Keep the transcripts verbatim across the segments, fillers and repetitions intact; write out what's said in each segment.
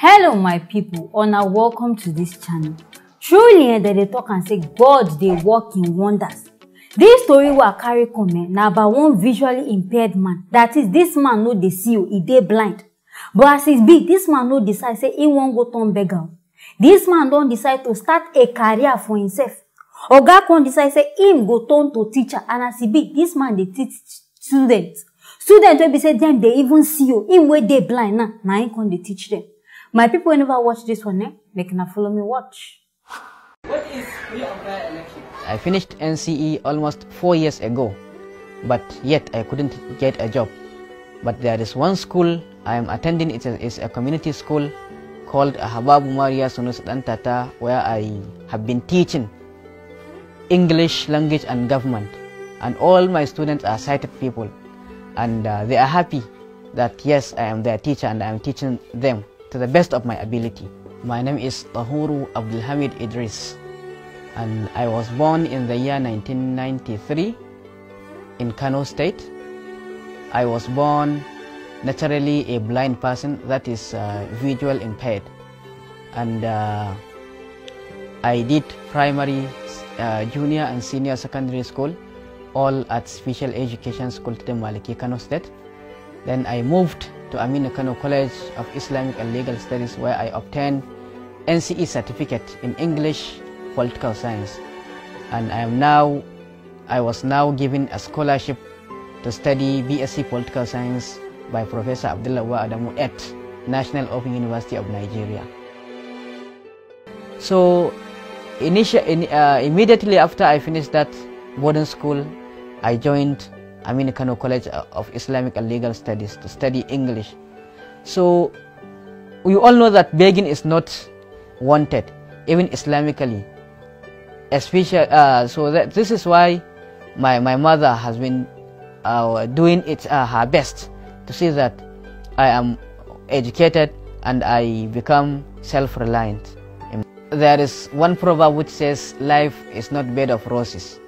Hello my people, una welcome to this channel. Truly eh, dem dey talk and say God dey work in wonders. This story wey I carry come eh, na about one visually impaired man. That is, this man no dey see o, e dey blind. But as e be, this man no decide say he wan go turn beggar. This man don decide to start a career for himself. Oga come decide say him go turn to teacher, and as e be, this man dey teach students. Students wey be say dem dey even see o, him wey dey blind now, na him come dey teach them. My people wey never watch this one eh, make una follow me watch. What is free and fair election? I finished N C E almost four years ago, but yet I couldn't get a job. But there is one school I am attending. It is a community school called Ahababu Maria Sunus Dantata, where I have been teaching English language and government. And all my students are sighted people, and uh, they are happy that yes, I am their teacher and I am teaching them to the best of my ability. My name is Tahuru Abdulhamid Idris, and I was born in the year nineteen ninety-three in Kano State. I was born naturally a blind person, that is uh, visual impaired, and uh, I did primary, uh, junior and senior secondary school all at Special Education School Tudun Maliki, Kano State. Then I moved to Aminu Kano College of Islamic and Legal Studies, where I obtained N C E certificate in English, political science, and I am now I was now given a scholarship to study B S c political science by Professor Abdullah Wa Adamu at National Open University of Nigeria. So initial, in, uh, immediately after I finished that boarding school, I joined Aminu Kano College of Islamic and Legal Studies to study English. So we all know that begging is not wanted, even Islamically. Especially, uh, so that this is why my, my mother has been uh, doing it uh, her best to see that I am educated and I become self-reliant. There is one proverb which says, "Life is not bed of roses."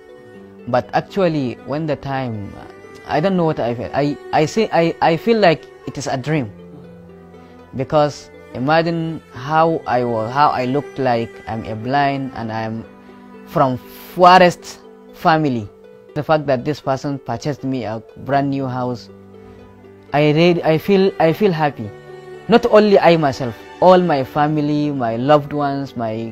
But actually, when the time, I don't know what I feel. I, I, say, I, I feel like it is a dream. Because imagine how I was, how I looked like. I'm a blind and I'm from poorest family. The fact that this person purchased me a brand new house, I read, I feel, I feel happy. Not only I myself, all my family, my loved ones, my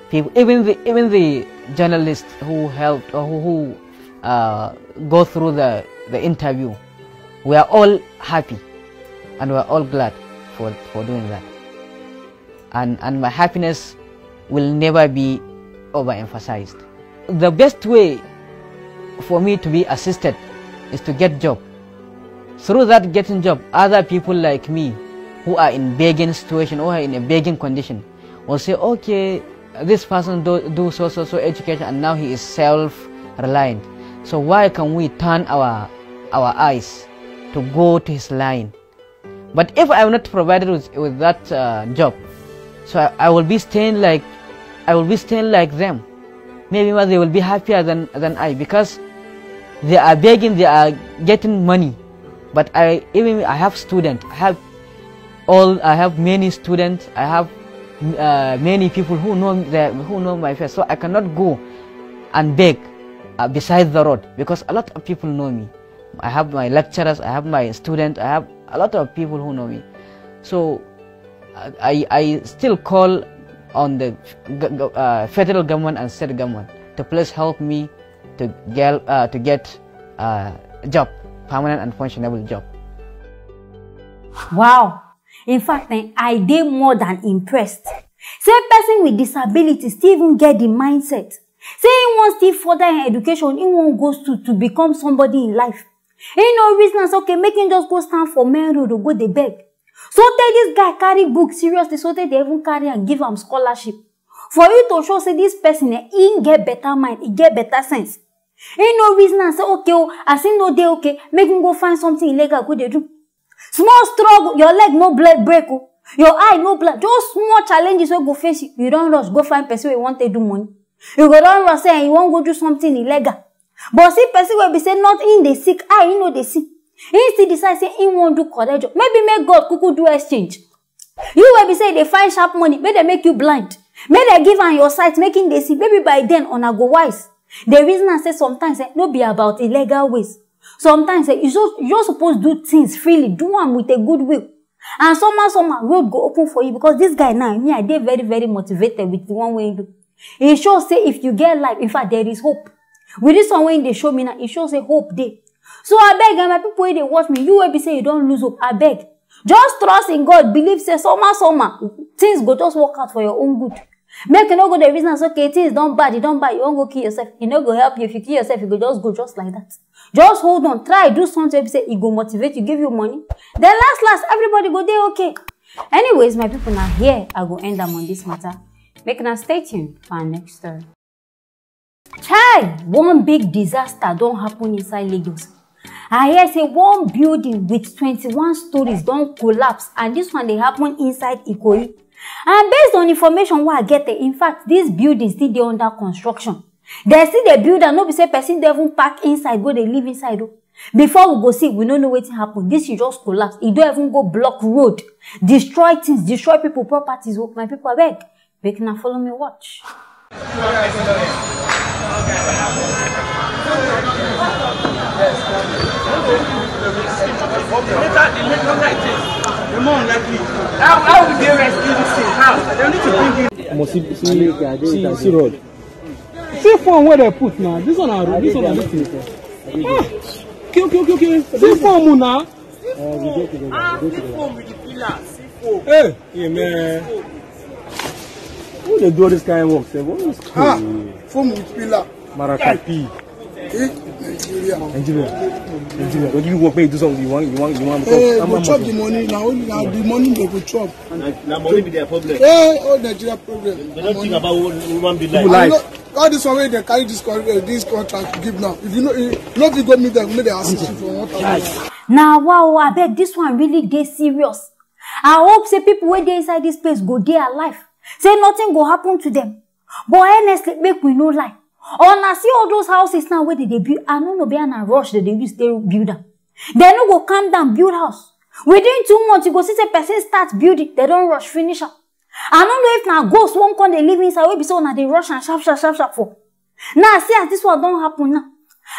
people, even the, even the journalists who helped or who, who uh, go through the, the interview, we are all happy and we are all glad for, for doing that. And, and my happiness will never be overemphasized. The best way for me to be assisted is to get job. Through that getting job, other people like me who are in begging situation or in a begging condition will say, "Okay, this person do, do so, so, so education and now he is self-reliant. So why can we turn our, our eyes to go to his line?" But if I am not provided with, with that uh, job, so I, I will be staying like, I will be staying like them. Maybe they will be happier than, than I, because they are begging, they are getting money. But I, even I have student, I have all, I have many students, I have uh, many people who know the, who know my face. So I cannot go and beg uh, beside the road, because a lot of people know me. I have my lecturers, I have my students, I have a lot of people who know me. So I, I still call on the uh, federal government and state government to please help me to get, uh, to get a uh, job, permanent and functionable job. Wow! In fact, eh, I dey more than impressed. Say person with disability still even get the mindset say he wan still further him education, he wan go school to become somebody in life. He no reason am say okay, make him just go stand for main road or go dey beg. So tey this guy carry book seriously, so tey dey even carry am give am scholarship. For you to show say this person eh, he get better mind, he get better sense. He no reason am say okay o, as he no dey okay, make him go find something illegal go dey do. Small struggle, your leg no ble- break o, your eye no blind, just small challenges wey go face you, you don rush go find person wey wan take do money. You go don rush say you wan go do something illegal. But see person wey be say not him dey sick, eye he no dey see, he still decide say he wan do correct job. Maybe make God kuku do exchange. You wey be say dey find sharp money, make dem make you blind, make dem give am your sight, make him dey see, maybe by then una go wise. The reason I say sometimes eh, no be about illegal ways. Sometimes eh, you just you just suppose do things freely, do am with a good will, and somehow somehow road go open for you, because this guy now, me, I dey very very motivated with the one wey he do. He show say if you get life, in fact, there is hope. With this one wey he dey show me now, he show say hope dey. So abeg, eh, my people wey dey watch me, you wey be say you don lose hope, abeg, just trust in God, believe say somehow somehow things go just work out for your own good. Make you no go dey reason am say, okay, things don bad, e don bad, you wan go kill yourself. E no go help you. If you kill yourself, you go just go just like that. Just hold on, try do something wey be say e go motivate you, give you money. Then last last, everybody go dey okay. Anyways, my people, na here I go end am on this matter. Make una stay tuned for our next story. Chai, one big disaster don happen inside Lagos. I hear say one building with twenty-one stories don collapse, and this one dey happen inside Ikoyi. And based on information wey I get, eh, in fact, this building still dey under construction. Dem still dey build am, no be say person don even pack inside go dey live inside o. Before we go see, we no know wetin happen. This thing just collapse. E don even go block road, destroy things, destroy people properties o. My people, abeg, make una follow me watch. Omo, see, see, see, see road. See phone wey dem put now. This one na road. This one na this thing. Ah, okay, okay, okay, okay. See phone mu na. Ah, see phone with the pillar. See phone. Hey, yeah, man. Who dey do all this kind of work sef? What is Ah, phone with pillar. Marakapi. Eh, Nigeria. Nigeria. Nigeria. They give you work, make you do something. You want, you want, you want. Eh, how go much chop the money. Now only now the money they go chop. Na, na money be their problem. Eh, all Nigeria problem. They don't think about wo-, human being life. People life. All this one wey dem carry this con-, uh, this contract give now. If you know, you no fit go meet them, make dem assist you for one thousand. Na wow, abeg, this one really dey serious. I hope say people wey dey inside this place go dey alive. Say nothing go happen to them. But honestly, make we no lie. Una see all those houses now wey dem dey build, I no know be na rush dem dey use take build am. Dem no go calm down build house. Within two months, you go see say person start building, dem don rush finish am. I no know if na ghost wan come dey live inside wey be say una dey rush am sharp sharp sharp sharp for. Now see as this one don happen now.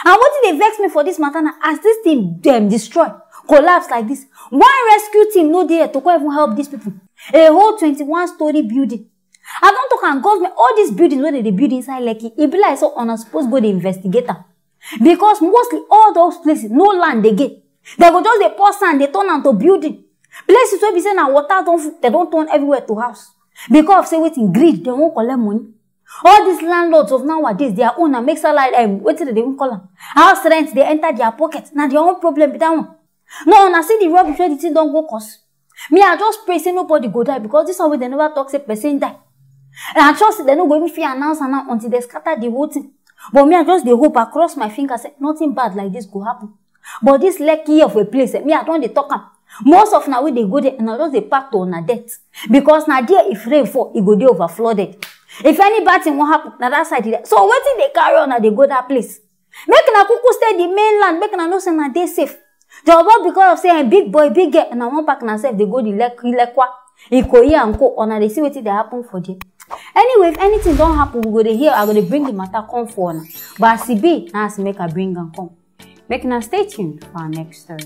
And wetin dey vex me for this matter na as this thing dem destroy, collapse like this, why rescue team no dey here to come even help these people? A whole twenty-one story building. I don talk am, government, all these buildings wey dem dey build inside Lekki, e be like say una suppose go dey investigate am. Because mostly all those places, no land again. Dem go just dey pour sand, dey turn am to building. Places wey be say na water don full, dem don turn everywhere to house. Because of say wetin, greed, dem wan collect money. All these landlords of nowadays, their own na make salary, um, wetin dem dey even call am? House rent dey enter their pocket. Na their own problem be that one. No, una see the rubbish wey the thing don go cause. Me, I just pray say nobody go die, because this one wey dem never talk say person die. And I sure say dem no go even fit announce am now until dem scatter the whole thing. But me, I just dey hope, I cross my fingers say nothing bad like this go happen. But this Lekki of a place, eh, me, I don dey talk am. Most of una wey dey go there, una just dey pack to una death. Because na there, if rain fall, e go dey over flooded. If any bad thing wan happen, na that side e dey. So wetin dey carry una dey go that place? Make una kuku stay the mainland, make una know say una dey safe. Just because of say, eh, big boy, big girl, una wan pack una sef dey go the Lek-, Lekwa, Ikoyi and co, una dey see wetin dey happen for there. Anyway, if anything don happen, we go dey hear, I go dey bring the matter come for una. But as e be, na as make I bring am come. Make una stay tuned for our next story.